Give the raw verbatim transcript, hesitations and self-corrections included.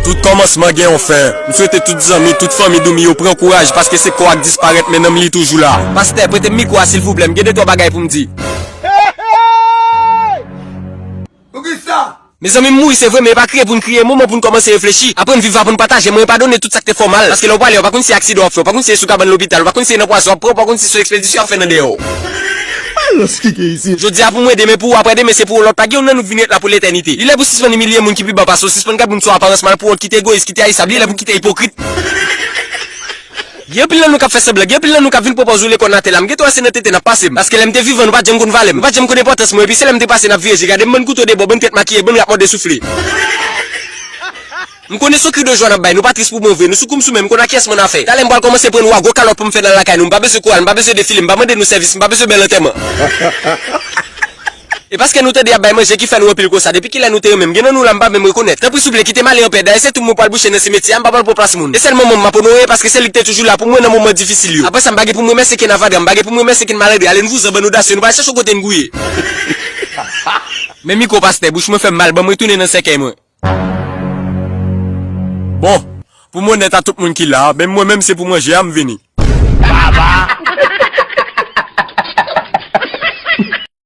Tout kòmansman gen yon fen. M swete tout zanmi, tout fanmi Doumi yo pran kouraj, paske se kò a k disparèt, men nanm li toujou la. Pastè, prete m mikwo a silvouplè, m gen de twa bagay pou m di. Poukisa? Mezanmi, m mouri se vre, men e pa kriye pou n kriye, moman pou n kòmanse reflechi, aprann viv, aprann pataje, mwen padone tout sa k te fè w mal, paske lè w prale, w pa konn si aksidan w ap fè, w pa konn si se sou kabann lopital, w pa konn si se nan pwazon w ap pran, w pa konn si se yon ekspedisyon y ap fè nan dèyè w. Jodi a pou mwen, demen pou ou, aprè demen se pou yon lòt, pa gen youn nan nou k vin ret la pou letènite. Li lè pou w sispann imilye moun ki pi ba pase w, sispann gad moun sou aparans mal pou wont, kite egoyis, kite ayisab, li lè pou kite ipokrit. Gen anpil nan nou k ap fè sanblan, gen anpil nan nou k ap vin pran pòz woule kò n atè la, m gentan wè se nan tenten n ap pase m. Paske lè m te vivan, nou pa t janm konn valè m, nou pa t janm konn enpòtans mwen, epi se lè m te pase n ap vire je gade m, bann kouto de bò, bann tèt makiye, bann rap mòde soufle. M konnen se yon kri de jwa n ap bay, nou pa tris pou mwen vre, nou sou kou m sou men, m konn a kiyès m annafè. Talè m pral kòmanse pran nou a gwo kalòt pou m fè n al lakay nou, m pa bezwen koral, m pa bezwen defile, m pa mande nou sèvis, m pa bezwen bèl antèman. E paske nou tande y ap bay manje ki fè nou anpil konsa, depi kilè nou te renmen m, gen nan nou la m pa menm rekonèt. Tanpri souple, kite m ale anpè, dayè se twou m mwen pral bouche nan simetyè a, m pa pral pran plas moun. E sèl manman m m ap onore, paske se li k te toujou la pou mwen nan moman difisil yo. Apre sa, m pa gen pou m remèsye kenn avadra, m pa gen pou m remèsye kenn malandren, ale n vouzan ban nou dasyon, nou pral chèche yon kote n gouye. Men mikwo pastè, bouch mwen fè m mal, ban m retounen nan sèkèy mwen. Bon, pou m onèt a tout moun ki la, menm mwen menm se pou manje a m vini. Baba,